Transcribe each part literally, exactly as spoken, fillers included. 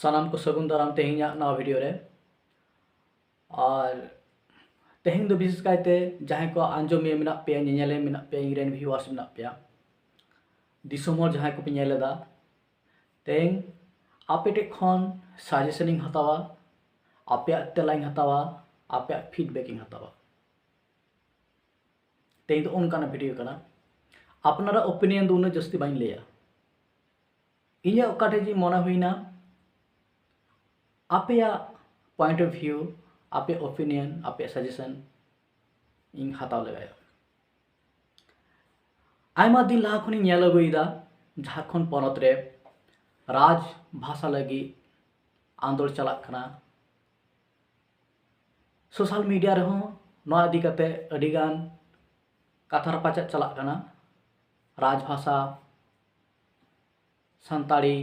ᱥᱟᱱᱟᱢ ᱠᱚ ᱥᱟᱹᱜᱩᱱ ᱫᱟᱨᱟᱢ ᱛᱮᱦᱮᱧᱟᱜ ᱱᱟᱣᱟ ᱵᱷᱤᱰᱤᱭᱳ ᱨᱮ᱾ ᱟᱨ ᱛᱮᱦᱮᱧ ᱫᱚ ᱵᱤᱥᱮᱥ ᱠᱟᱭᱛᱮ ᱡᱟᱦᱟᱸᱭ ᱠᱚ ᱟᱸᱡᱚᱢᱤᱭᱟᱹ ᱢᱮᱱᱟᱜ ᱯᱮᱭᱟ, ᱧᱮᱧᱮᱞᱤᱭᱟᱹ ᱢᱮᱱᱟᱜ ᱯᱮᱭᱟ, ᱤᱧ ᱨᱮᱱ ᱵᱷᱤᱭᱩᱣᱟᱨᱥ ᱢᱮᱱᱟᱜ ᱯᱮᱭᱟ, ᱫᱤᱥᱚᱢ ᱦᱚᱲ ᱡᱟᱦᱟᱸᱭ ᱠᱚᱯᱮ ᱧᱮᱞ ᱮᱫᱟ, ᱛᱮᱦᱮᱧ ᱟᱯᱮ ᱴᱷᱮᱱ ᱠᱷᱚᱱ ᱥᱟᱡᱮᱥᱚᱱ ᱤᱧ ᱦᱟᱛᱟᱣᱟ, ᱟᱯᱮᱭᱟᱜ ᱛᱮᱞᱟᱧ ᱦᱟᱛᱟᱣᱟ, ᱟᱯᱮᱭᱟᱜ ᱯᱷᱤᱰᱵᱮᱠ ᱤᱧ ᱦᱟᱛᱟᱣᱟ᱾ ᱛᱮᱦᱮᱧ ᱫᱚ ᱚᱱᱠᱟᱱᱟᱜ ᱵᱷᱤᱰᱤᱭᱳ ᱠᱟᱱᱟ᱾ ᱟᱯᱱᱟᱨᱟᱜ ᱳᱯᱤᱱᱤᱭᱚᱱ ᱫᱚ ᱩᱱᱟᱹᱜ ᱡᱟᱹᱥᱛᱤ ᱵᱟᱹᱧ ᱞᱟᱹᱭᱟ᱾ ᱤᱧᱟᱹᱜ ᱚᱠᱟ ᱴᱷᱮᱡ ᱡᱮ ᱢᱚᱱᱮ ᱦᱩᱭᱱᱟ, ᱟᱯᱮᱭᱟᱜ ᱯᱚᱭᱮᱱᱴ ᱚᱯᱷ ᱵᱷᱤᱭᱩ, ᱟᱯᱮᱭᱟᱜ ᱳᱯᱤᱱᱤᱭᱚᱱ, ᱟᱯᱮᱭᱟᱜ ᱥᱟᱡᱮᱥᱚᱱ ᱤᱧ ᱦᱟᱛᱟᱣ ᱞᱮᱜᱟᱭᱟ᱾ ᱟᱭᱢᱟ ᱫᱤᱱ ᱞᱟᱦᱟ ᱠᱷᱚᱱᱤᱧ ᱧᱮᱞ ᱟᱹᱜᱩᱭᱮᱫᱟ, ᱡᱷᱟᱲᱠᱷᱚᱸᱰ ᱯᱚᱱᱚᱛ ᱨᱮ ᱨᱟᱡᱽ ᱵᱷᱟᱥᱟ ᱞᱟᱹᱜᱤᱫ ᱟᱱᱫᱳᱲ ᱪᱟᱞᱟᱜ ᱠᱟᱱᱟ᱾ ᱥᱳᱥᱟᱞ ᱢᱤᱰᱤᱭᱟ ᱨᱮᱦᱚᱸ ᱱᱚᱣᱟ ᱤᱫᱤ ᱠᱟᱛᱮ ᱟᱹᱰᱤᱜᱟᱱ ᱠᱟᱛᱷᱟ ᱨᱟᱯᱟᱪᱟᱜ ᱪᱟᱞᱟᱜ ᱠᱟᱱᱟ᱾ ᱨᱟᱡᱽ ᱵᱷᱟᱥᱟ ᱥᱟᱱᱛᱟᱲᱤ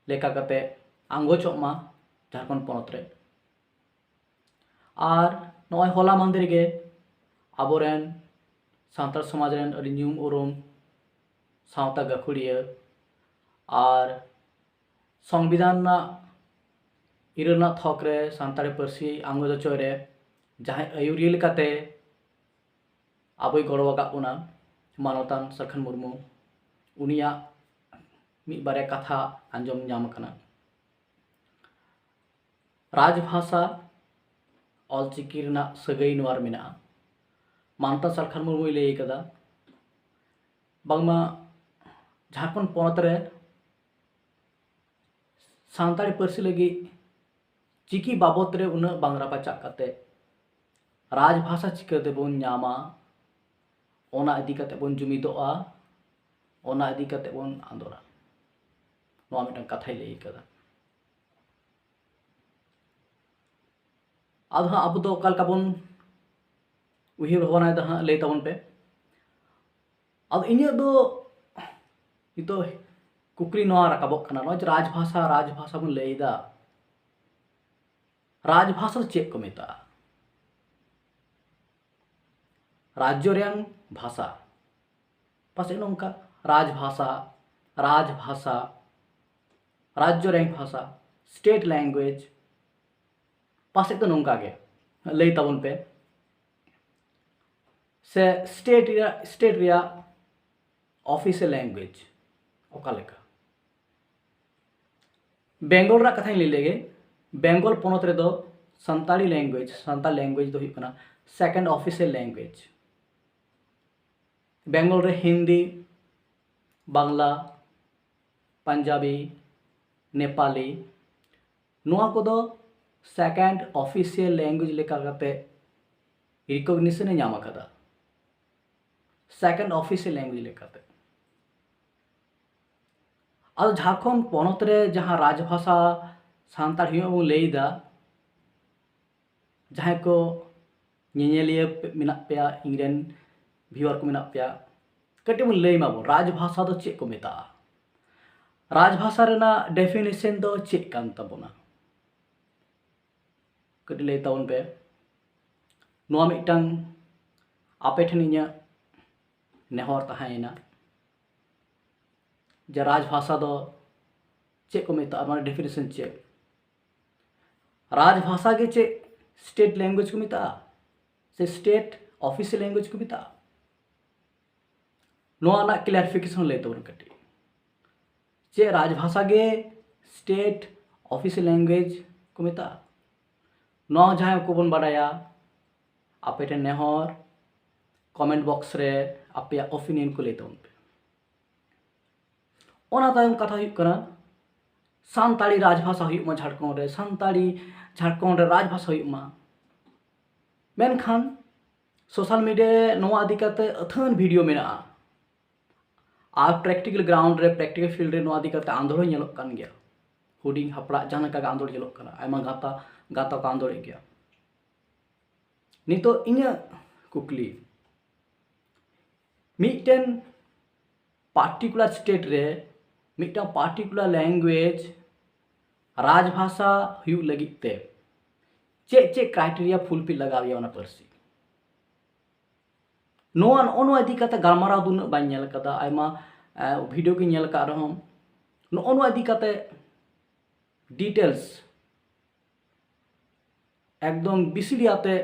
ᱞᱮᱠᱟ ᱠᱟᱛᱮ ᱟᱸᱜᱚᱪᱚᱜ ᱢᱟ ᱡᱷᱟᱲᱠᱷᱚᱸᱰ ᱯᱚᱱᱚᱛ ᱨᱮ᱾ ᱟᱨ ᱱᱚᱜᱼᱚᱭ ᱦᱚᱞᱟ ᱢᱟᱦᱫᱮᱨ ᱜᱮ ᱟᱵᱚᱨᱮᱱ ᱥᱟᱱᱛᱟᱲ ᱥᱚᱢᱟᱡᱽ ᱨᱮᱱ ᱟᱹᱰᱤ ᱧᱩᱢ ᱩᱨᱩᱢ ᱥᱟᱶᱛᱟ ᱜᱟᱹᱠᱷᱩᱲᱤᱭᱟᱹ ᱟᱨ ᱥᱚᱝᱵᱤᱫᱷᱟᱱ ᱨᱮᱱᱟᱜ ᱤᱨᱟᱹᱞ ᱨᱮᱱᱟᱜ ᱛᱷᱚᱠ ᱨᱮ ᱥᱟᱱᱛᱟᱲᱤ ᱯᱟᱹᱨᱥᱤ ᱟᱸᱜᱚᱪ ᱦᱚᱪᱚᱭ ᱨᱮ ᱡᱟᱦᱟᱸᱭ ᱟᱹᱭᱩᱨᱤᱭᱟᱹ ᱞᱮᱠᱟᱛᱮ ᱟᱵᱚᱭ ᱜᱚᱲᱚ ᱟᱠᱟᱫ ᱵᱚᱱᱟ, ᱢᱟᱱᱚᱛᱟᱱ ᱥᱟᱞᱠᱷᱟᱱ ᱢᱩᱨᱢᱩ, ᱩᱱᱤᱭᱟᱜ ᱢᱤᱫ ᱵᱟᱨᱭᱟ ᱠᱟᱛᱷᱟ ᱟᱸᱡᱚᱢ ᱧᱟᱢ ᱟᱠᱟᱱᱟ᱾ ᱨᱟᱡᱽ ᱵᱷᱟᱥᱟ ᱚᱞᱪᱤᱠᱤ ᱨᱮᱱᱟᱜ ᱥᱟᱹᱜᱟᱹᱭ ᱱᱚᱣᱟ ᱨᱮ ᱢᱮᱱᱟᱜᱼᱟ᱾ ᱢᱟᱱᱚᱛᱟᱱ ᱥᱟᱞᱠᱷᱟᱱ ᱢᱩᱨᱢᱩᱭ ᱞᱟᱹᱭ ᱟᱠᱟᱫᱟ, ᱵᱟᱝᱢᱟ ᱡᱷᱟᱲᱠᱷᱚᱸᱰ ᱯᱚᱱᱚᱛ ᱨᱮ ᱥᱟᱱᱛᱟᱲᱤ ᱯᱟᱹᱨᱥᱤ ᱞᱟᱹᱜᱤᱫ ᱪᱤᱠᱤ ᱵᱟᱵᱚᱛ ᱨᱮ ᱩᱱᱟᱹᱜ ᱵᱟᱝ ᱨᱟᱯᱟᱪᱟᱜ ᱠᱟᱛᱮ ᱨᱟᱡᱽ ᱵᱷᱟᱥᱟ ᱪᱤᱠᱟᱹ ᱛᱮᱵᱚᱱ ᱧᱟᱢᱟ, ᱚᱱᱟ ᱤᱫᱤ ᱠᱟᱛᱮ ᱵᱚᱱ ᱡᱩᱢᱤᱫᱚᱜᱼᱟ, ᱚᱱᱟ ᱤᱫᱤ ᱠᱟᱛᱮ ᱵᱚᱱ ᱟᱸᱫᱳᱲᱟ, ᱱᱚᱣᱟ ᱢᱤᱫᱴᱟᱝ ᱠᱟᱛᱷᱟᱭ ᱞᱟᱹᱭ ᱠᱟᱫᱟ᱾ ᱟᱫᱚ ᱦᱟᱸᱜ ᱟᱵᱚ ᱫᱚ ᱚᱠᱟ ᱞᱮᱠᱟ ᱵᱚᱱ ᱩᱭᱦᱟᱹᱨ ᱵᱷᱟᱵᱽᱱᱟᱭᱮᱫᱟ ᱦᱟᱸᱜ, ᱞᱟᱹᱭ ᱛᱟᱵᱚᱱ ᱯᱮ᱾ ᱟᱫᱚ ᱤᱧᱟᱹᱜ ᱫᱚ ᱱᱤᱛᱚᱜ ᱠᱩᱠᱞᱤ ᱱᱚᱣᱟ ᱨᱟᱠᱟᱵᱚᱜ ᱠᱟᱱᱟ, ᱱᱚᱜᱼᱚᱭ ᱡᱮ ᱨᱟᱡᱽ ᱵᱷᱟᱥᱟ, ᱨᱟᱡᱽ ᱵᱷᱟᱥᱟ ᱵᱚᱱ ᱞᱟᱹᱭ ᱮᱫᱟ, ᱨᱟᱡᱽ ᱵᱷᱟᱥᱟ ᱫᱚ ᱪᱮᱫ ᱠᱚ ᱢᱮᱛᱟᱜᱼᱟ? ᱨᱟᱡᱽᱡᱚ ᱨᱮᱭᱟᱝ ᱵᱷᱟᱥᱟ, ᱯᱟᱥᱮᱡ ᱱᱚᱝᱠᱟ, ᱨᱟᱡᱽ ᱵᱷᱟᱥᱟ, ᱨᱟᱡᱽ ᱵᱷᱟᱥᱟ᱾ ᱨᱟᱡᱽᱡᱚ ᱨᱮᱱ ᱵᱷᱟᱥᱟ, state language, ᱯᱟᱥᱮᱡ ᱫᱚ ᱱᱚᱝᱠᱟ ᱜᱮ ᱞᱟᱹᱭ ᱛᱟᱵᱚᱱ ᱯᱮ᱾ ᱥᱮ state ᱨᱮᱭᱟᱜ, state ᱨᱮᱭᱟᱜ official language ᱚᱠᱟ ᱞᱮᱠᱟ? ᱵᱮᱝᱜᱚᱞ ᱨᱮᱭᱟᱜ ᱠᱟᱛᱷᱟᱧ ᱞᱟᱹᱭ ᱞᱮᱜᱮ᱾ ᱵᱮᱝᱜᱚᱞ ᱯᱚᱱᱚᱛ ᱨᱮᱫᱚ ᱥᱟᱱᱛᱟᱲᱤ language, ᱥᱟᱱᱛᱟᱲ language ᱫᱚ ᱦᱩᱭᱩᱜ ᱠᱟᱱᱟ second official language᱾ ᱵᱮᱝᱜᱚᱞ ᱨᱮ ᱦᱤᱱᱫᱤ, ᱵᱟᱝᱞᱟ, ᱯᱟᱧᱡᱟᱵᱤ, ᱱᱮᱯᱟᱞᱤ, ᱱᱚᱣᱟ ᱠᱚᱫᱚ second official language ᱞᱮᱠᱟ ᱠᱟᱛᱮ recognition ᱮ ᱧᱟᱢ ᱟᱠᱟᱫᱟ, second official language ᱞᱮᱠᱟᱛᱮ᱾ ᱟᱫᱚ ᱡᱷᱟᱲᱠᱷᱚᱸᱰ ᱯᱚᱱᱚᱛ ᱨᱮ ᱡᱟᱦᱟᱸ ᱨᱟᱡᱽᱵᱷᱟᱥᱟ ᱥᱟᱱᱛᱟᱲ ᱦᱩᱭᱩᱜ ᱵᱚᱱ ᱞᱟᱹᱭ ᱮᱫᱟ, ᱡᱟᱦᱟᱸᱭ ᱠᱚ ᱧᱮᱧᱮᱞᱤᱭᱟᱹ ᱢᱮᱱᱟᱜ ᱯᱮᱭᱟ, ᱤᱧᱨᱮᱱ viewer ᱠᱚ ᱢᱮᱱᱟᱜ ᱯᱮᱭᱟ, ᱠᱟᱹᱴᱤᱡ ᱵᱚᱱ ᱞᱟᱹᱭ ᱢᱟᱵᱚᱱ, ᱨᱟᱡᱽᱵᱷᱟᱥᱟ ᱫᱚ ᱪᱮᱫ ᱠᱚ ᱢᱮᱛᱟᱜᱼᱟ? ᱨᱟᱡᱽᱵᱷᱟᱥᱟ ᱨᱮᱱᱟᱜ definition ᱫᱚ ᱪᱮᱫ ᱠᱟᱱ ᱛᱟᱵᱚᱱᱟ? ᱠᱟᱹᱴᱤᱡ ᱞᱟᱹᱭ ᱛᱟᱵᱚᱱ ᱯᱮ᱾ ᱱᱚᱣᱟ ᱢᱤᱫᱴᱟᱝ ᱟᱯᱮ ᱴᱷᱮᱱ ᱤᱧᱟᱹᱜ ᱱᱮᱦᱚᱨ ᱛᱟᱦᱮᱸᱭᱮᱱᱟ ᱡᱮ ᱨᱟᱡᱽᱵᱷᱟᱥᱟ ᱫᱚ ᱪᱮᱫ ᱠᱚ ᱢᱮᱛᱟᱜᱼᱟ, ᱱᱚᱣᱟ definition ᱪᱮᱫ? ᱨᱟᱡᱽᱵᱷᱟᱥᱟ ᱜᱮ ᱪᱮᱫ state language ᱠᱚ ᱢᱮᱛᱟᱜᱼᱟ ᱥᱮ state official language ᱠᱚ ᱢᱮᱛᱟᱜᱼᱟ? ᱱᱚᱣᱟ ᱨᱮᱱᱟᱜ clarification ᱞᱟᱹᱭ ᱛᱟᱵᱚᱱ ᱠᱟᱹᱴᱤᱡ᱾ ᱪᱮᱫ ᱨᱟᱡᱽᱵᱷᱟᱥᱟ ᱜᱮ state official language ᱠᱚ ᱢᱮᱛᱟᱜᱼᱟ? ᱱᱚᱣᱟ ᱡᱟᱦᱟᱸᱭ ᱠᱚᱵᱚᱱ ᱵᱟᱰᱟᱭᱟ, ᱟᱯᱮ ᱴᱷᱮᱱ ᱱᱮᱦᱚᱨ, comment box ᱨᱮ ᱟᱯᱮᱭᱟᱜ opinion ᱠᱚ ᱞᱟᱹᱭ ᱛᱟᱵᱚᱱ ᱯᱮ᱾ ᱚᱱᱟ ᱛᱟᱭᱚᱢ ᱠᱟᱛᱷᱟ ᱦᱩᱭᱩᱜ ᱠᱟᱱᱟ, ᱥᱟᱱᱛᱟᱲᱤ ᱨᱟᱡᱽᱵᱷᱟᱥᱟ ᱦᱩᱭᱩᱜ ᱢᱟ ᱡᱷᱟᱲᱠᱷᱚᱸᱰ ᱨᱮ, ᱥᱟᱱᱛᱟᱲᱤ ᱡᱷᱟᱲᱠᱷᱚᱸᱰ ᱨᱮ ᱨᱟᱡᱽᱵᱷᱟᱥᱟ ᱦᱩᱭᱩᱜ ᱢᱟ᱾ ᱢᱮᱱᱠᱷᱟᱱ social media ᱨᱮ ᱱᱚᱣᱟ ᱤᱫᱤ ᱠᱟᱛᱮ ᱟᱹᱛᱷᱟᱹᱱ video ᱢᱮᱱᱟᱜᱼᱟ, ᱟᱨ practical ground ᱨᱮ, practical field ᱨᱮ ᱱᱚᱣᱟ ᱤᱫᱤ ᱠᱟᱛᱮ ᱟᱸᱫᱳᱲ ᱦᱚᱸ ᱧᱮᱞᱚᱜ ᱠᱟᱱ ᱜᱮᱭᱟ᱾ ᱦᱩᱰᱤᱧ ᱦᱟᱯᱲᱟᱜ ᱡᱟᱦᱟᱸ ᱞᱮᱠᱟ ᱜᱮ ᱟᱸᱫᱳᱲ ᱧᱮᱞᱚᱜ ᱠᱟᱱᱟ, ᱟᱭᱢᱟ ᱜᱟᱶᱛᱟ, ᱜᱟᱶᱛᱟ ᱠᱚ ᱟᱸᱫᱳᱲᱮᱫ ᱜᱮᱭᱟ᱾ ᱱᱤᱛᱚᱜ ᱤᱧᱟᱹᱜ ᱠᱩᱠᱞᱤ, ᱢᱤᱫᱴᱮᱱ particular state ᱨᱮ ᱢᱤᱫᱴᱟᱝ particular language ᱨᱟᱡᱽᱵᱷᱟᱥᱟ ᱦᱩᱭᱩᱜ ᱞᱟᱹᱜᱤᱫ ᱛᱮ ᱪᱮᱫ ᱪᱮᱫ criteria fulfill ᱞᱟᱜᱟᱣ ᱦᱩᱭᱩᱜᱼᱟ ᱚᱱᱟ ᱯᱟᱹᱨᱥᱤ? ᱱᱚᱣᱟ, ᱱᱚᱜᱼᱚ ᱱᱚᱣᱟ ᱤᱫᱤ ᱠᱟᱛᱮ ᱜᱟᱞᱢᱟᱨᱟᱣ ᱫᱚ ᱩᱱᱟᱹᱜ ᱵᱟᱹᱧ ᱧᱮᱞ ᱟᱠᱟᱫᱟ, ᱟᱭᱢᱟ video ᱜᱤᱧ ᱧᱮᱞ ᱟᱠᱟᱫ ᱨᱮᱦᱚᱸ ᱱᱚᱜᱼᱚ ᱱᱚᱣᱟ ᱤᱫᱤ ᱠᱟᱛᱮ ᱰᱤᱴᱮᱞᱥ ᱮᱠᱫᱚᱢ ᱵᱤᱥᱤᱰᱤ ᱟᱛᱮ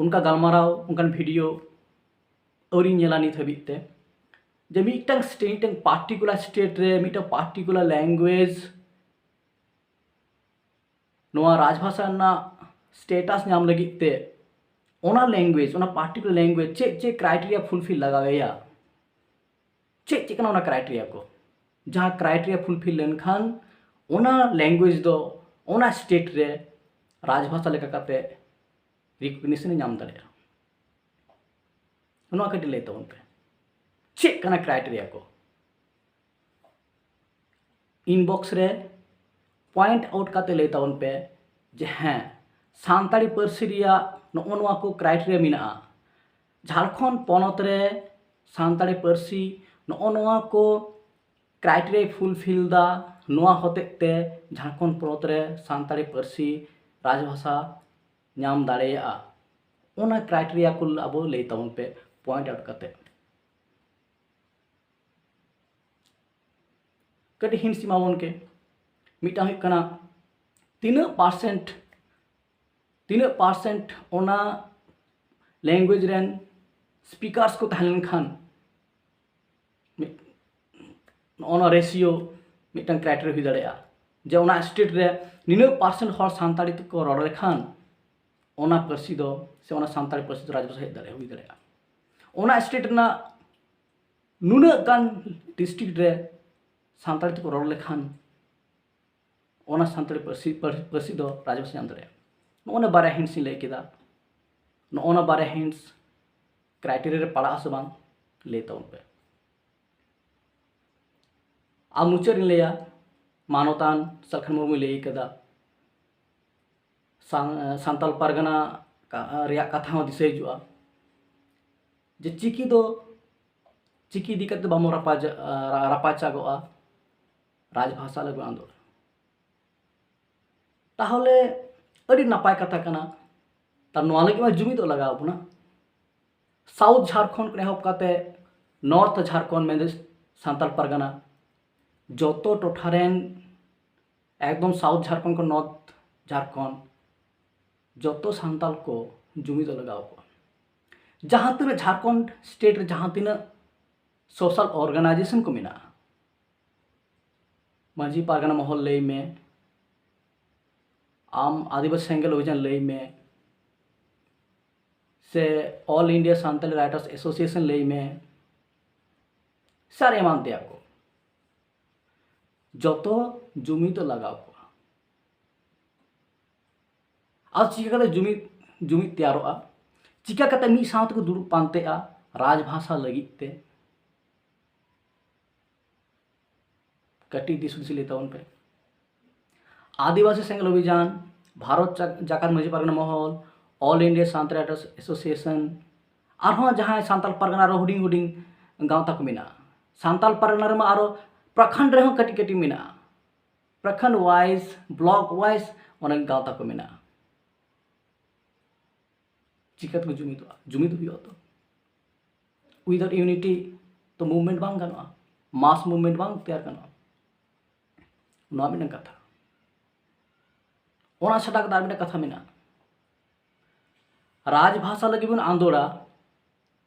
ᱚᱱᱠᱟ ᱜᱟᱞᱢᱟᱨᱟᱣ, ᱚᱱᱠᱟᱱ ᱵᱷᱤᱰᱤᱭᱳ ᱟᱹᱣᱨᱤᱧ ᱧᱮᱞᱟ ᱱᱤᱛ ᱦᱟᱹᱵᱤᱡ ᱛᱮ, ᱡᱮ ᱢᱤᱫᱴᱟᱝ ᱥᱴᱮᱴ, ᱢᱤᱫᱴᱟᱝ ᱯᱟᱨᱴᱤᱠᱩᱞᱟᱨ ᱥᱴᱮᱴ ᱨᱮ ᱢᱤᱫᱴᱟᱝ ᱯᱟᱨᱴᱤᱠᱩᱞᱟᱨ ᱞᱮᱝᱜᱩᱭᱮᱡᱽ ᱱᱚᱣᱟ ᱨᱟᱡᱽᱵᱷᱟᱥᱟ ᱨᱮᱱᱟᱜ ᱥᱴᱮᱴᱟᱥ ᱧᱟᱢ ᱞᱟᱹᱜᱤᱫ ᱛᱮ ᱚᱱᱟ ᱞᱮᱝᱜᱩᱭᱮᱡᱽ, ᱚᱱᱟ ᱯᱟᱨᱴᱤᱠᱩᱞᱟᱨ ᱞᱮᱝᱜᱩᱭᱮᱡᱽ ᱪᱮᱫ ᱪᱮᱫ ᱠᱨᱟᱭᱴᱮᱨᱤᱭᱟ ᱯᱷᱩᱞᱯᱷᱤᱞ ᱞᱟᱜᱟᱣ ᱮᱭᱟ, ᱪᱮᱫ ᱪᱮᱫ ᱠᱟᱱᱟ ᱚᱱᱟ ᱠᱨᱟᱭᱴᱮᱨᱤᱭᱟ ᱠᱚ, ᱡᱟᱦᱟᱸ ᱠᱨᱟᱭᱴᱮᱨᱤᱭᱟ ᱯᱷᱩᱞᱯᱷᱤᱞ ᱞᱮᱱᱠᱷᱟᱱ ᱚᱱᱟ ᱞᱮᱝᱜᱩᱭᱮᱡᱽ ᱫᱚ ᱚᱱᱟ ᱥᱴᱮᱴ ᱨᱮ ᱨᱟᱡᱽᱵᱷᱟᱥᱟ ᱞᱮᱠᱟ ᱠᱟᱛᱮ ᱨᱤᱠᱚᱜᱱᱤᱥᱚᱱ ᱮ ᱧᱟᱢ ᱫᱟᱲᱮᱭᱟᱜᱼᱟ᱾ ᱱᱚᱣᱟ ᱠᱟᱹᱴᱤᱡ ᱞᱟᱹᱭ ᱛᱟᱵᱚᱱ ᱯᱮ, ᱪᱮᱫ ᱠᱟᱱᱟ ᱠᱨᱟᱭᱴᱮᱨᱤᱭᱟ ᱠᱚ? ᱤᱱᱵᱚᱠᱥ ᱨᱮ ᱯᱚᱭᱮᱱᱴ ᱟᱣᱩᱴ ᱠᱟᱛᱮ ᱞᱟᱹᱭ ᱛᱟᱵᱚᱱ ᱯᱮ ᱡᱮ ᱦᱮᱸ, ᱥᱟᱱᱛᱟᱲᱤ ᱯᱟᱹᱨᱥᱤ ᱨᱮᱭᱟᱜ ᱱᱚᱜᱼᱚ ᱱᱚᱣᱟ ᱠᱚ ᱠᱨᱟᱭᱴᱮᱨᱤᱭᱟ ᱢᱮᱱᱟᱜᱼᱟ᱾ ᱡᱷᱟᱲᱠᱷᱚᱸᱰ ᱯᱚᱱᱚᱛ ᱨᱮ ᱥᱟᱱᱛᱟᱲᱤ ᱯᱟᱹᱨᱥᱤ ᱱᱚᱜᱼᱚ ᱱᱚᱣᱟ ᱠᱚ ᱠᱨᱟᱭᱴᱮᱨᱤᱭᱟᱭ ᱯᱷᱩᱞᱯᱷᱤᱞ ᱫᱟ, ᱱᱚᱣᱟ ᱦᱚᱛᱮᱡ ᱛᱮ ᱡᱷᱟᱲᱠᱷᱚᱸᱰ ᱯᱚᱱᱚᱛ ᱨᱮ ᱥᱟᱱᱛᱟᱲᱤ ᱯᱟᱹᱨᱥᱤ ᱨᱟᱡᱽᱵᱷᱟᱥᱟ ᱧᱟᱢ ᱫᱟᱲᱮᱭᱟᱜᱼᱟ᱾ ᱚᱱᱟ ᱠᱨᱟᱭᱴᱮᱨᱤᱭᱟ ᱠᱚ ᱟᱵᱚ ᱞᱟᱹᱭ ᱛᱟᱵᱚᱱ ᱯᱮ ᱯᱚᱭᱮᱱᱴ ᱟᱣᱩᱴ ᱠᱟᱛᱮ᱾ ᱠᱟᱹᱴᱤᱡ ᱦᱤᱱᱴᱥ ᱮᱢᱟᱵᱚᱱ ᱠᱮ᱾ ᱢᱤᱫᱴᱟᱝ ᱦᱩᱭᱩᱜ ᱠᱟᱱᱟ ᱛᱤᱱᱟᱹᱜ ᱯᱟᱨᱥᱮᱱᱴ, ᱛᱤᱱᱟᱹᱜ ᱯᱟᱨᱥᱮᱱᱴ ᱚᱱᱟ ᱞᱮᱝᱜᱩᱭᱮᱡᱽ ᱨᱮᱱ ᱥᱯᱤᱠᱟᱨᱥ ᱠᱚ ᱛᱟᱦᱮᱸ ᱞᱮᱱᱠᱷᱟᱱ ᱢᱤᱫ, ᱱᱚᱜᱼᱚ ᱱᱚᱣᱟ ᱨᱮᱥᱤᱭᱳ ᱢᱤᱫᱴᱟᱝ ᱠᱨᱟᱭᱴᱮᱨᱤᱭᱟ ᱦᱩᱭ ᱫᱟᱲᱮᱭᱟᱜᱼᱟ, ᱡᱮ ᱚᱱᱟ ᱥᱴᱮᱴ ᱨᱮ ᱱᱤᱱᱟᱹᱜ ᱯᱟᱨᱥᱮᱱᱴ ᱦᱚᱲ ᱥᱟᱱᱛᱟᱲᱤ ᱛᱮᱠᱚ ᱨᱚᱲ ᱞᱮᱠᱷᱟᱱ ᱚᱱᱟ ᱯᱟᱹᱨᱥᱤ ᱫᱚ, ᱥᱮ ᱚᱱᱟ ᱥᱟᱱᱛᱟᱲᱤ ᱯᱟᱹᱨᱥᱤ ᱫᱚ ᱨᱟᱡᱽᱵᱷᱟᱥᱟ ᱦᱮᱡ ᱫᱟᱲᱮᱭᱟᱜᱼᱟ, ᱦᱩᱭ ᱫᱟᱲᱮᱭᱟᱜᱼᱟ᱾ ᱚᱱᱟ ᱥᱴᱮᱴ ᱨᱮᱱᱟᱜ ᱱᱩᱱᱟᱹᱜ ᱜᱟᱱ ᱰᱤᱥᱴᱨᱤᱠᱴ ᱨᱮ ᱥᱟᱱᱛᱟᱲᱤ ᱛᱮᱠᱚ ᱨᱚᱲ ᱞᱮᱠᱷᱟᱱ ᱚᱱᱟ ᱥᱟᱱᱛᱟᱲᱤ ᱯᱟᱹᱨᱥᱤ, ᱯᱟᱹᱨ-, ᱯᱟᱹᱨᱥᱤ ᱫᱚ ᱨᱟᱡᱽᱵᱷᱟᱥᱟ ᱧᱟᱢ ᱫᱟᱲᱮᱭᱟᱜᱼᱟ᱾ ᱱᱚᱜᱼᱚ ᱱᱟ ᱵᱟᱨᱭᱟ ᱦᱤᱱᱴᱥ ᱤᱧ ᱞᱟᱹᱭ ᱠᱮᱫᱟ᱾ ᱱᱚᱜᱼᱚ ᱱᱟ ᱵᱟᱨᱭᱟ ᱦᱤᱱᱴᱥ ᱠᱨᱟᱭᱴᱮᱨᱤᱭᱟ ᱨᱮ ᱯᱟᱲᱟᱜᱼᱟ ᱥᱮ ᱵᱟᱝ, ᱞᱟᱹᱭ ᱛᱟᱵᱚᱱ ᱯᱮ᱾ ᱟᱨ ᱢᱩᱪᱟᱹᱫ ᱨᱤᱧ ᱞᱟᱹᱭᱟ, ᱢᱟᱱᱚᱛᱟᱱ ᱥᱟᱞᱠᱷᱟᱱ ᱢᱩᱨᱢᱩᱭ ᱞᱟᱹᱭ ᱠᱟᱫᱟ, ᱥᱟᱱ-, ᱥᱟᱱᱛᱟᱞ ᱯᱟᱨᱜᱟᱱᱟ ᱠᱟ-, ᱨᱮᱭᱟᱜ ᱠᱟᱛᱷᱟ ᱦᱚᱸ ᱫᱤᱥᱟᱹ ᱦᱤᱡᱩᱜᱼᱟ, ᱡᱮ ᱪᱤᱠᱤ ᱫᱚ, ᱪᱤᱠᱤ ᱤᱫᱤ ᱠᱟᱛᱮ ᱵᱟᱵᱚᱱ ᱨᱟᱯᱟᱪᱟ-, ᱨᱟ-, ᱨᱟᱯᱟᱪᱟᱜᱚᱜᱼᱟ, ᱨᱟᱡᱽᱵᱷᱟᱥᱟ ᱞᱟᱹᱜᱤᱫ ᱟᱸᱫᱳᱲᱚᱱ᱾ ᱛᱟᱦᱚᱞᱮ ᱟᱹᱰᱤ ᱱᱟᱯᱟᱭ ᱠᱟᱛᱷᱟ ᱠᱟᱱᱟ᱾ ᱛᱟᱨ ᱱᱚᱣᱟ ᱞᱟᱹᱜᱤᱫ ᱢᱟ ᱡᱩᱢᱤᱫᱚᱜ ᱞᱟᱜᱟᱣ ᱵᱚᱱᱟ᱾ ᱥᱟᱣᱩᱛᱷ ᱡᱷᱟᱲᱠᱷᱚᱸᱰ ᱠᱷᱚᱱ ᱮᱦᱚᱵ ᱠᱟᱛᱮ ᱱᱚᱨᱛᱷ ᱡᱷᱟᱲᱠᱷᱚᱸᱰ, ᱢᱮᱱᱫᱚ ᱥᱟᱱᱛᱟᱲ ᱯᱟᱨᱜᱟᱱᱟ, ᱡᱚᱛᱚ ᱴᱚᱴᱷᱟ ᱨᱮᱱ ᱮᱠᱫᱚᱢ ᱥᱟᱣᱩᱛᱷ ᱡᱷᱟᱲᱠᱷᱚᱸᱰ ᱠᱷᱚᱱ ᱱᱚᱨᱛᱷ ᱡᱷᱟᱲᱠᱷᱚᱸᱰ, ᱡᱚᱛᱚ ᱥᱟᱱᱛᱟᱲ ᱠᱚ ᱡᱩᱢᱤᱫᱚᱜ ᱞᱟᱜᱟᱣ ᱠᱚᱣᱟ᱾ ᱡᱟᱦᱟᱸ ᱛᱤᱱᱟᱹᱜ ᱡᱷᱟᱲᱠᱷᱚᱸᱰ ᱥᱴᱮᱴ ᱨᱮ ᱡᱟᱦᱟᱸ ᱛᱤᱱᱟᱹᱜ ᱥᱳᱥᱟᱞ ᱚᱨᱜᱟᱱᱟᱭᱡᱮᱥᱚᱱ ᱠᱚ ᱢᱮᱱᱟᱜᱼᱟ, ᱢᱟᱹᱡᱷᱤ ᱯᱟᱨᱜᱟᱱᱟ ᱢᱚᱦᱚᱞ ᱞᱟᱹᱭ ᱢᱮ, ᱟᱢ ᱟᱹᱫᱤᱵᱟᱹᱥᱤ ᱥᱮᱸᱜᱮᱞ ᱚᱵᱷᱤᱡᱟᱱ ᱞᱟᱹᱭ ᱢᱮ, ᱥᱮ all India Santali writers association ᱞᱟᱹᱭ ᱢᱮ, ᱥᱮ ᱟᱨ ᱮᱢᱟᱱ ᱛᱮᱭᱟᱜ ᱠᱚ, ᱡᱚᱛᱚ ᱡᱩᱢᱤᱫ ᱫᱚ ᱞᱟᱜᱟᱣ ᱠᱚᱣᱟ᱾ ᱟᱨ ᱪᱤᱠᱟᱹ ᱠᱟᱛᱮ ᱡᱩᱢᱤᱫ, ᱡᱩᱢᱤᱫ ᱛᱮᱭᱟᱨᱚᱜᱼᱟ? ᱪᱤᱠᱟᱹ ᱠᱟᱛᱮ ᱢᱤᱫ ᱥᱟᱶ ᱛᱮᱠᱚ ᱫᱩᱲᱩᱵ ᱯᱟᱱᱛᱮᱜᱼᱟ ᱨᱟᱡᱽ ᱵᱷᱟᱥᱟ ᱞᱟᱹᱜᱤᱫ ᱛᱮ? ᱠᱟᱹᱴᱤᱡ ᱫᱤᱥ ᱦᱩᱫᱤᱥ ᱞᱟᱹᱭ ᱛᱟᱵᱚᱱ ᱯᱮ᱾ ᱟᱹᱫᱤᱵᱟᱹᱥᱤ ᱥᱮᱸᱜᱮᱞ ᱚᱵᱷᱤᱡᱟᱱ, ᱵᱷᱟᱨᱚᱛ ᱡᱟ-, Jakat Majhi Pargana Mahal, all India Santal writers association, ᱟᱨᱦᱚᱸ ᱡᱟᱦᱟᱸᱭ ᱥᱟᱱᱛᱟᱲ ᱯᱟᱨᱜᱟᱱᱟ ᱨᱮ ᱦᱩᱰᱤᱧ ᱦᱩᱰᱤᱧ ᱜᱟᱶᱛᱟ ᱠᱚ ᱢᱮᱱᱟᱜᱼᱟ᱾ ᱥᱟᱱᱛᱟᱲ ᱯᱟᱨᱜᱟᱱᱟ ᱨᱮᱢᱟ ᱟᱨᱚ ᱯᱨᱚᱠᱷᱚᱸᱰ ᱨᱮᱦᱚᱸ ᱠᱟᱹᱴᱤᱡ ᱠᱟᱹᱴᱤᱡ ᱢᱮᱱᱟᱜᱼᱟ, ᱯᱨᱚᱠᱷᱚᱸᱰ ᱣᱟᱭᱤᱡ, ᱵᱞᱚᱠ ᱣᱟᱭᱤᱡ ᱚᱱᱮ ᱜᱟᱶᱛᱟ ᱠᱚ ᱢᱮᱱᱟᱜᱼᱟ᱾ ᱪᱤᱠᱟᱹ ᱛᱮᱠᱚ ᱡᱩᱢᱤᱫᱚᱜᱼᱟ? ᱡᱩᱢᱤᱫ ᱦᱩᱭᱩᱜᱼᱟ ᱛᱚ᱾ Without unity ᱛᱚ movement ᱵᱟᱝ ᱜᱟᱱᱚᱜᱼᱟ, mass movement ᱵᱟᱝ ᱛᱮᱭᱟᱨ ᱜᱟᱱᱚᱜᱼᱟ᱾ ᱱᱚᱣᱟ ᱢᱤᱫᱴᱟᱝ ᱠᱟᱛᱷᱟ᱾ ᱚᱱᱟ ᱪᱷᱟᱰᱟ ᱠᱟᱛᱮ ᱟᱨ ᱢᱤᱫᱴᱟᱝ ᱠᱟᱛᱷᱟ ᱢᱮᱱᱟᱜᱼᱟ, ᱨᱟᱡᱽ ᱵᱷᱟᱥᱟ ᱞᱟᱹᱜᱤᱫ ᱵᱚᱱ ᱟᱸᱫᱳᱲᱟ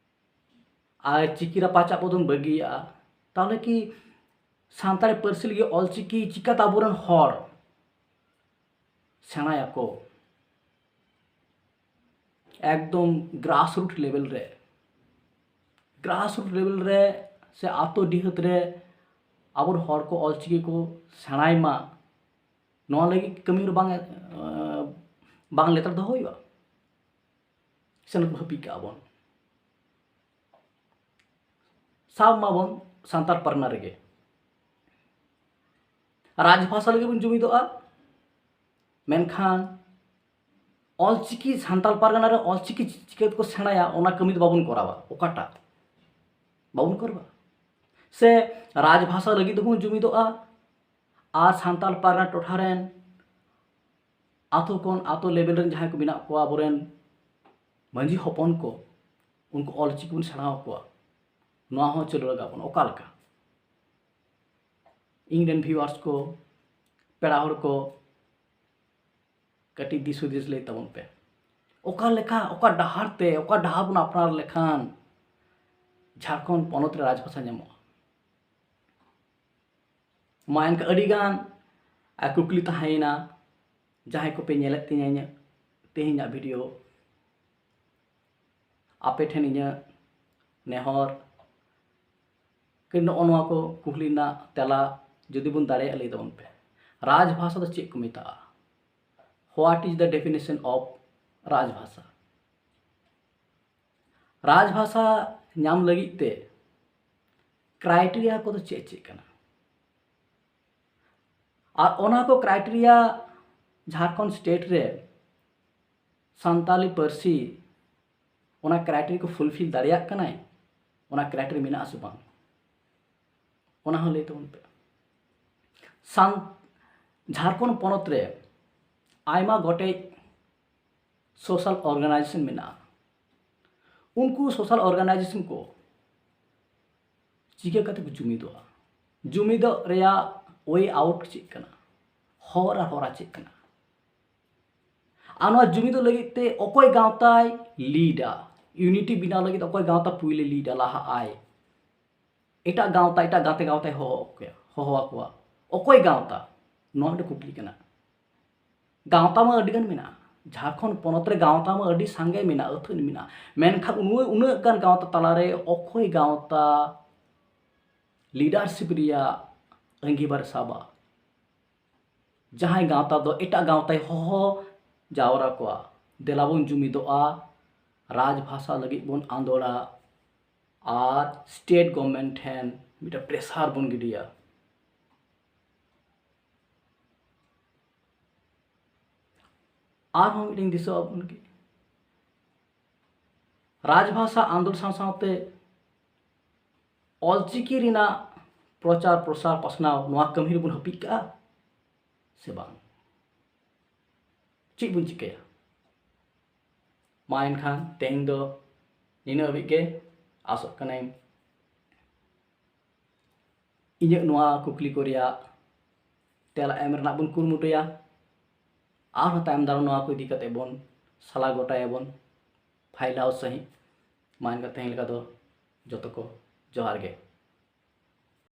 ᱟᱨ ᱪᱤᱠᱤ ᱨᱟᱯᱟᱪᱟᱜ ᱵᱚᱱ ᱵᱟᱹᱜᱤᱭᱟᱜᱼᱟ, ᱛᱟᱦᱚᱞᱮ ᱠᱤ ᱥᱟᱱᱛᱟᱲᱤ ᱯᱟᱹᱨᱥᱤ ᱞᱟᱹᱜᱤᱫ ᱚᱞᱪᱤᱠᱤ ᱪᱤᱠᱟᱹᱛᱮ ᱟᱵᱚᱨᱮᱱ ᱦᱚᱲ ᱥᱮᱬᱟᱭᱟᱠᱚ? ᱮᱠᱫᱚᱢ grassroot level ᱨᱮ, grassroot level ᱨᱮ ᱥᱮ ᱟᱛᱳ ᱰᱤᱦᱟᱹᱛ ᱨᱮ ᱟᱵᱚᱨᱮᱱ ᱦᱚᱲ ᱠᱚ ᱚᱞᱪᱤᱠᱤ ᱠᱚ ᱥᱮᱬᱟᱭ ᱢᱟ, ᱱᱚᱣᱟ ᱞᱟᱹᱜᱤᱫ ᱠᱟᱹᱢᱤ ᱦᱚᱨᱟ ᱵᱟᱝ, ᱵᱟᱝ ᱞᱮᱛᱟᱲ ᱫᱚᱦᱚ ᱦᱩᱭᱩᱜᱼᱟ? ᱥᱮ ᱱᱩᱠᱩ ᱦᱟᱹᱯᱤᱫ ᱠᱟᱜᱼᱟ ᱵᱚᱱ? ᱥᱟᱵ ᱢᱟᱵᱚᱱ ᱥᱟᱱᱛᱟᱲ ᱯᱟᱨᱜᱟᱱᱟ ᱨᱮᱜᱮ ᱨᱟᱡᱽ ᱵᱷᱟᱥᱟ ᱞᱟᱹᱜᱤᱫ ᱵᱚᱱ ᱡᱩᱢᱤᱫᱚᱜᱼᱟ, ᱢᱮᱱᱠᱷᱟᱱ ᱚᱞᱪᱤᱠᱤ, ᱥᱟᱱᱛᱟᱲ ᱯᱟᱨᱜᱟᱱᱟ ᱨᱮ ᱚᱞᱪᱤᱠᱤ ᱪᱤᱠᱟᱹ ᱛᱮᱠᱚ ᱥᱮᱬᱟᱭᱟ, ᱚᱱᱟ ᱠᱟᱹᱢᱤ ᱫᱚ ᱵᱟᱵᱚᱱ ᱠᱚᱨᱟᱣᱟ᱾ ᱚᱠᱟᱴᱟᱜ ᱵᱟᱵᱚᱱ ᱠᱚᱨᱟᱣᱟ? ᱥᱮ ᱨᱟᱡᱽ ᱵᱷᱟᱥᱟ ᱞᱟᱹᱜᱤᱫ ᱫᱚᱵᱚᱱ ᱡᱩᱢᱤᱫᱚᱜᱼᱟ, ᱟᱨ ᱥᱟᱱᱛᱟᱲ ᱯᱟᱨᱜᱟᱱᱟ ᱴᱚᱴᱷᱟ ᱨᱮᱱ ᱟᱛᱳ ᱠᱷᱚᱱ ᱟᱛᱳ level ᱨᱮᱱ ᱡᱟᱦᱟᱸᱭ ᱠᱚ ᱢᱮᱱᱟᱜ ᱠᱚᱣᱟ, ᱟᱵᱚᱨᱮᱱ ᱢᱟᱹᱡᱷᱤ ᱦᱚᱯᱚᱱ ᱠᱚ, ᱩᱱᱠᱩ ᱚᱞᱪᱤᱠᱤ ᱵᱚᱱ ᱥᱮᱬᱟ ᱟᱠᱚᱣᱟ, ᱱᱚᱣᱟ ᱦᱚᱸ ᱪᱟᱹᱞᱩ ᱞᱟᱜᱟᱣ ᱵᱚᱱᱟ᱾ ᱚᱠᱟ ᱞᱮᱠᱟ? ᱤᱧ ᱨᱮᱱ viewers ᱠᱚ, ᱯᱮᱲᱟ ᱦᱚᱲ ᱠᱚ, ᱠᱟᱹᱴᱤᱡ ᱫᱤᱥ ᱦᱩᱫᱤᱥ ᱞᱟᱹᱭ ᱛᱟᱵᱚᱱ ᱯᱮ᱾ ᱚᱠᱟ ᱞᱮᱠᱟ, ᱚᱠᱟ ᱰᱟᱦᱟᱨ ᱛᱮ, ᱚᱠᱟ ᱰᱟᱦᱟᱨ ᱵᱚᱱ ᱟᱯᱱᱟᱨ ᱞᱮᱠᱷᱟᱱ ᱡᱷᱟᱲᱠᱷᱚᱸᱰ ᱯᱚᱱᱚᱛ ᱨᱮ ᱨᱟᱡᱽᱵᱷᱟᱥᱟ ᱧᱟᱢᱚᱜᱼᱟ? ᱢᱟ ᱮᱱᱠᱷᱟᱱ ᱟᱹᱰᱤᱜᱟᱱ ᱠᱩᱠᱞᱤ ᱛᱟᱦᱮᱸᱭᱮᱱᱟ᱾ ᱡᱟᱦᱟᱸᱭ ᱠᱚᱯᱮ ᱧᱮᱞᱮᱫ ᱛᱤᱧᱟᱹ ᱤᱧᱟᱹᱜ ᱛᱮᱦᱮᱧᱟᱜ ᱵᱷᱤᱰᱤᱭᱳ, ᱟᱯᱮ ᱴᱷᱮᱱ ᱤᱧᱟᱹᱜ ᱱᱮᱦᱚᱨ ᱠᱤ ᱱᱚᱜᱼᱚ ᱱᱚᱣᱟ ᱠᱚ ᱠᱩᱠᱞᱤ ᱨᱮᱱᱟᱜ ᱛᱮᱞᱟ ᱡᱩᱫᱤ ᱵᱚᱱ ᱫᱟᱲᱮᱭᱟᱜᱼᱟ, ᱞᱟᱹᱭ ᱛᱟᱵᱚᱱ ᱯᱮ᱾ ᱨᱟᱡᱽᱵᱷᱟᱥᱟ ᱫᱚ ᱪᱮᱫ ᱠᱚ ᱢᱮᱛᱟᱜᱼᱟ? What is the definition of ᱨᱟᱡᱽᱵᱷᱟᱥᱟ? ᱨᱟᱡᱽᱵᱷᱟᱥᱟ ᱧᱟᱢ ᱞᱟᱹᱜᱤᱫ ᱛᱮ ᱠᱨᱟᱭᱴᱮᱨᱤᱭᱟ ᱠᱚᱫᱚ ᱪᱮᱫ ᱪᱮᱫ ᱠᱟᱱᱟ? ᱟᱨ ᱚᱱᱟ ᱠᱚ ᱠᱨᱟᱭᱴᱮᱨᱤᱭᱟ ᱡᱷᱟᱲᱠᱷᱚᱸᱰ ᱥᱴᱮᱴ ᱨᱮ ᱥᱟᱱᱛᱟᱞᱤ ᱯᱟᱹᱨᱥᱤ ᱚᱱᱟ ᱠᱨᱟᱭᱴᱮᱨᱤᱭᱟ ᱠᱚ ᱯᱷᱩᱞᱯᱷᱤᱞ ᱫᱟᱲᱮᱭᱟᱜ ᱠᱟᱱᱟᱭ, ᱚᱱᱟ ᱠᱨᱟᱭᱴᱮᱨᱤᱭᱟ ᱢᱮᱱᱟᱜᱼᱟ ᱥᱮ ᱵᱟᱝ, ᱚᱱᱟ ᱦᱚᱸ ᱞᱟᱹᱭ ᱛᱟᱵᱚᱱ ᱯᱮ᱾ ᱥᱟᱱ ᱡᱷᱟᱲᱠᱷᱚᱸᱰ ᱯᱚᱱᱚᱛ ᱨᱮ ᱟᱭᱢᱟ ᱜᱚᱴᱮᱡ ᱥᱳᱥᱟᱞ ᱚᱨᱜᱟᱱᱟᱭᱡᱮᱥᱚᱱ ᱢᱮᱱᱟᱜᱼᱟ᱾ ᱩᱱᱠᱩ ᱥᱳᱥᱟᱞ ᱚᱨᱜᱟᱱᱟᱭᱡᱮᱥᱚᱱ ᱠᱚ ᱪᱤᱠᱟᱹ ᱠᱟᱛᱮ ᱠᱚ ᱡᱩᱢᱤᱫᱚᱜᱼᱟ? ᱡᱩᱢᱤᱫᱚᱜ ᱨᱮᱭᱟᱜ ᱳᱭᱮ ᱟᱣᱩᱴ ᱪᱮᱫ ᱠᱟᱱᱟ? ᱦᱚᱨ ᱟᱨ ᱦᱚᱨᱟ ᱪᱮᱫ ᱠᱟᱱᱟ? ᱟᱨ ᱱᱚᱣᱟ ᱡᱩᱢᱤᱫᱚᱜ ᱞᱟᱹᱜᱤᱫ ᱛᱮ ᱚᱠᱚᱭ ᱜᱟᱶᱛᱟᱭ ᱞᱤᱰᱟ? ᱤᱭᱩᱱᱤᱴᱤ ᱵᱮᱱᱟᱣ ᱞᱟᱹᱜᱤᱫ ᱚᱠᱚᱭ ᱜᱟᱶᱛᱟ ᱯᱩᱭᱞᱩ ᱞᱤᱰᱟ, ᱞᱟᱦᱟᱜ ᱟᱭ? ᱮᱴᱟᱜ ᱜᱟᱶᱛᱟ, ᱮᱴᱟᱜ ᱜᱟᱛᱮ ᱜᱟᱶᱛᱟᱭ ᱦᱚᱦᱚ ᱠᱚᱣᱟ, ᱦᱚᱦᱚ ᱟᱠᱚᱣᱟ᱾ ᱚᱠᱚᱭ ᱜᱟᱶᱛᱟ? ᱱᱚᱣᱟ ᱢᱤᱫᱴᱮᱱ ᱠᱩᱠᱞᱤ ᱠᱟᱱᱟ᱾ ᱜᱟᱶᱛᱟ ᱢᱟ ᱟᱹᱰᱤ ᱜᱟᱱ ᱢᱮᱱᱟᱜᱼᱟ, ᱡᱷᱟᱲᱠᱷᱚᱸᱰ ᱯᱚᱱᱚᱛ ᱨᱮ ᱜᱟᱶᱛᱟ ᱢᱟ ᱟᱹᱰᱤ ᱥᱟᱸᱜᱮ ᱢᱮᱱᱟᱜᱼᱟ, ᱟᱹᱛᱷᱟᱹᱱ ᱢᱮᱱᱟᱜᱼᱟ, ᱢᱮᱱᱠᱷᱟᱱ ᱩᱱᱟᱹᱜ, ᱩᱱᱟᱹᱜ ᱜᱟᱱ ᱜᱟᱶᱛᱟ ᱛᱟᱞᱟᱨᱮ ᱚᱠᱚᱭ ᱜᱟᱶᱛᱟ ᱞᱤᱰᱟᱨᱥᱤᱯ ᱨᱮᱭᱟᱜ ᱟᱺᱜᱤᱵᱷᱟᱨ ᱥᱟᱵᱟ? ᱡᱟᱦᱟᱸᱭ ᱜᱟᱶᱛᱟ ᱫᱚ ᱮᱴᱟᱜ ᱜᱟᱶᱛᱟᱭ ᱦᱚᱦᱚ ᱡᱟᱣᱨᱟ ᱠᱚᱣᱟ, ᱫᱮᱞᱟ ᱵᱚᱱ ᱡᱩᱢᱤᱫᱚᱜᱼᱟ, ᱨᱟᱡᱽ ᱵᱷᱟᱥᱟ ᱞᱟᱹᱜᱤᱫ ᱵᱚᱱ ᱟᱸᱫᱳᱲᱟ ᱟᱨ ᱥᱴᱮᱴ ᱜᱚᱵᱷᱢᱮᱱᱴ ᱴᱷᱮᱱ ᱢᱤᱫᱴᱟᱝ ᱯᱨᱮᱥᱟᱨ ᱵᱚᱱ ᱜᱤᱰᱤᱭᱟ᱾ ᱟᱨᱦᱚᱸ ᱢᱤᱫᱴᱮᱱ ᱫᱤᱥᱟᱹ ᱟᱵᱚᱱ ᱠᱤ, ᱨᱟᱡᱽᱵᱷᱟᱥᱟ ᱟᱸᱫᱳᱲ ᱥᱟᱶ ᱥᱟᱶᱛᱮ ᱚᱞᱪᱤᱠᱤ ᱨᱮᱱᱟᱜ ᱯᱨᱚᱪᱟᱨ ᱯᱨᱚᱥᱟᱨ ᱯᱟᱥᱱᱟᱣ, ᱱᱚᱣᱟ ᱠᱟᱹᱢᱤ ᱨᱮᱵᱚᱱ ᱦᱟᱹᱯᱤᱫ ᱠᱟᱜᱼᱟ ᱥᱮ ᱵᱟᱝ? ᱪᱮᱫ ᱵᱚᱱ ᱪᱤᱠᱟᱹᱭᱟ? ᱢᱟ ᱮᱱᱠᱷᱟᱱ ᱛᱮᱦᱮᱧ ᱫᱚ ᱱᱤᱱᱟᱹᱜ ᱦᱟᱹᱵᱤᱡ ᱜᱮ᱾ ᱟᱥᱚᱜ ᱠᱟᱹᱱᱟᱹᱧ ᱤᱧᱟᱹᱜ ᱱᱚᱣᱟ ᱠᱩᱠᱞᱤ ᱠᱚ ᱨᱮᱭᱟᱜ ᱛᱮᱞᱟ ᱮᱢ ᱨᱮᱱᱟᱜ ᱵᱚᱱ ᱠᱩᱨᱩᱢᱩᱴᱩᱭᱟ᱾ ᱟᱨᱦᱚᱸ ᱛᱟᱭᱚᱢ ᱫᱟᱨᱟᱢ ᱱᱚᱣᱟ ᱠᱚ ᱤᱫᱤ ᱠᱟᱛᱮ ᱵᱚᱱ ᱥᱟᱞᱟ ᱜᱚᱴᱟᱭᱟᱵᱚᱱ ᱯᱷᱟᱭᱞᱟᱣ ᱥᱟᱺᱦᱤᱡ᱾ ᱢᱟ ᱮᱱᱠᱷᱟᱱ ᱛᱮᱦᱮᱧ ᱞᱮᱠᱟ ᱫᱚ ᱡᱚᱛᱚ ᱠᱚ ᱡᱚᱦᱟᱨ ᱜᱮ᱾